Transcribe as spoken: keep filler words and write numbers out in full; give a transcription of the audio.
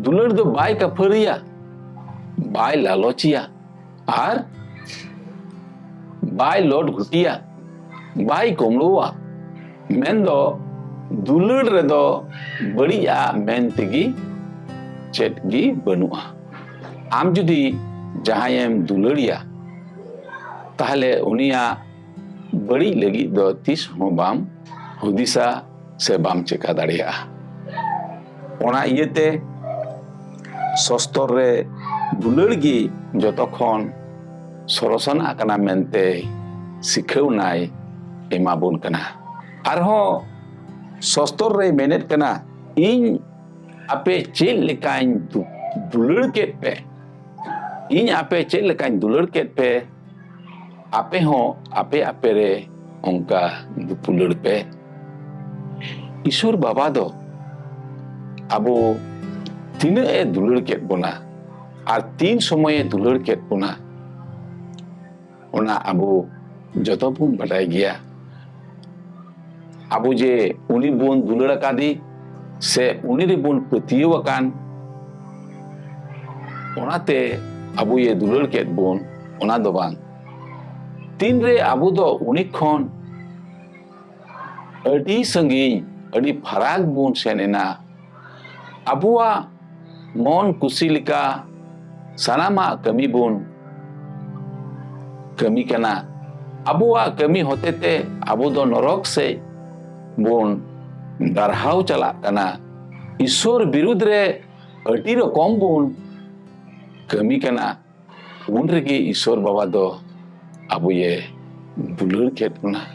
ᱫᱩᱞᱟᱹᱲ ᱫᱚ ᱵᱟᱭ ᱠᱟᱹᱯᱷᱟᱹᱨᱤᱭᱟ, ᱵᱟᱭ ᱞᱟᱞᱚᱪᱤᱭᱟ, ᱟᱨ ᱵᱟᱭ ᱞᱚᱴ ᱜᱷᱩᱴᱤᱭᱟ, ᱵᱟᱭ ᱠᱚᱢᱲᱳᱣᱟ᱾ ᱢᱮᱱᱫᱚ ᱫᱩᱞᱟᱹᱲ ᱨᱮᱫᱚ ᱵᱟᱹᱲᱤᱡᱼᱟ ᱢᱮᱱ ᱛᱮᱜᱮ ᱪᱮᱫ ᱜᱮ ᱵᱟᱹᱱᱩᱜᱼᱟ᱾ ᱟᱢ ᱡᱩᱫᱤ ᱡᱟᱦᱟᱸᱭᱮᱢ ᱫᱩᱞᱟᱹᱲᱤᱭᱟ, ᱛᱟᱦᱞᱮ ᱩᱱᱤᱭᱟᱜ ᱵᱟᱹᱲᱤᱡ ᱞᱟᱹᱜᱤᱫ ᱫᱚ ᱛᱤᱥ ᱦᱚᱸ ᱵᱟᱢ ᱦᱩᱫᱤᱥᱟ ᱥᱮ ᱵᱟᱢ ᱪᱮᱠᱟ ᱫᱟᱲᱮᱭᱟᱜᱼᱟ᱾ ᱚᱱᱟ ᱤᱭᱟᱹᱛᱮ ᱥᱚᱥᱛᱚᱨ ᱨᱮ ᱫᱩᱞᱟᱹᱲ ᱜᱮ ᱡᱚᱛᱚ ᱠᱷᱚᱱ ᱥᱚᱨᱚᱥᱟᱱᱟᱜ ᱠᱟᱱᱟ ᱢᱮᱱᱛᱮ ᱥᱤᱠᱷᱟᱹᱣᱱᱟᱭ ᱮᱢᱟᱵᱚᱱ ᱠᱟᱱᱟ᱾ ᱟᱨᱦᱚᱸ ᱥᱚᱥᱛᱚᱨ ᱨᱮ ᱢᱮᱱᱮᱫ ᱠᱟᱱᱟ, ᱤᱧ ᱟᱯᱮ ᱪᱮᱫ ᱞᱮᱠᱟᱧ ᱫᱩ- ᱫᱩᱞᱟᱹᱲ ᱠᱮᱫ ᱯᱮ, ᱤᱧ ᱟᱯᱮ ᱪᱮᱫ ᱞᱮᱠᱟᱧ ᱫᱩᱞᱟᱹᱲ ᱠᱮᱫ ᱯᱮ, ᱟᱯᱮ ᱦᱚᱸ ᱟᱯᱮ ᱟᱯᱮ ᱨᱮ ᱚᱱᱠᱟ ᱫᱩᱯᱩᱞᱟᱹᱲ ᱯᱮ᱾ ᱤᱥᱚᱨ ᱵᱟᱵᱟ ᱫᱚ ᱟᱵᱚ ᱛᱤᱱᱟᱹᱜ ᱮ ᱫᱩᱞᱟᱹᱲ ᱠᱮᱫ ᱵᱚᱱᱟ ᱟᱨ ᱛᱤᱱ ᱥᱚᱢᱚᱭᱮ ᱫᱩᱞᱟᱹᱲ ᱠᱮᱫ ᱵᱚᱱᱟ, ᱚᱱᱟ ᱟᱵᱚ ᱡᱚᱛᱚ ᱵᱚᱱ ᱵᱟᱰᱟᱭ ᱜᱮᱭᱟ᱾ ᱟᱵᱚ ᱡᱮ ᱩᱱᱤ ᱵᱚᱱ ᱫᱩᱞᱟᱹᱲ ᱟᱠᱟᱫᱮ ᱥᱮ ᱩᱱᱤ ᱨᱮᱵᱚᱱ ᱯᱟᱹᱛᱭᱟᱹᱣ ᱟᱠᱟᱱ, ᱚᱱᱟᱛᱮ ᱟᱵᱚᱭᱮ ᱫᱩᱞᱟᱹᱲ ᱠᱮᱫ ᱵᱚᱱ, ᱚᱱᱟ ᱫᱚ ᱵᱟᱝ᱾ ᱛᱤᱱᱨᱮ ᱟᱵᱚ ᱫᱚ ᱩᱱᱤ ᱠᱷᱚᱱ ᱟᱹᱰᱤ ᱥᱟᱺᱜᱤᱧ, ᱟᱹᱰᱤ ᱯᱷᱟᱨᱟᱠ ᱵᱚᱱ ᱥᱮᱱ ᱮᱱᱟ, ᱟᱵᱚᱣᱟᱜ ᱢᱚᱱ ᱠᱩᱥᱤ ᱞᱮᱠᱟ ᱥᱟᱱᱟᱢᱟᱜ ᱠᱟᱹᱢᱤ ᱵᱚᱱ ᱠᱟᱹᱢᱤ ᱠᱟᱱᱟ᱾ ᱟᱵᱚᱣᱟᱜ ᱠᱟᱹᱢᱤ ᱦᱚᱛᱮᱛᱮ ᱟᱵᱚ ᱫᱚ ᱱᱚᱨᱚᱠ ᱥᱮᱫ ᱵᱚᱱ ᱰᱟᱨᱦᱟᱣ ᱪᱟᱞᱟᱜ ᱠᱟᱱᱟ᱾ ᱤᱥᱚᱨ ᱵᱤᱨᱩᱫᱽ ᱨᱮ ᱟᱹᱰᱤ ᱨᱚᱠᱚᱢ ᱵᱚᱱ ᱠᱟᱹᱢᱤ ᱠᱟᱱᱟ᱾ ᱩᱱ ᱨᱮᱜᱮ ᱤᱥᱚᱨ ᱵᱟᱵᱟ ᱫᱚ ᱟᱵᱚᱭᱮ ᱫᱩᱞᱟᱹᱲ ᱠᱮᱫ ᱵᱚᱱᱟ᱾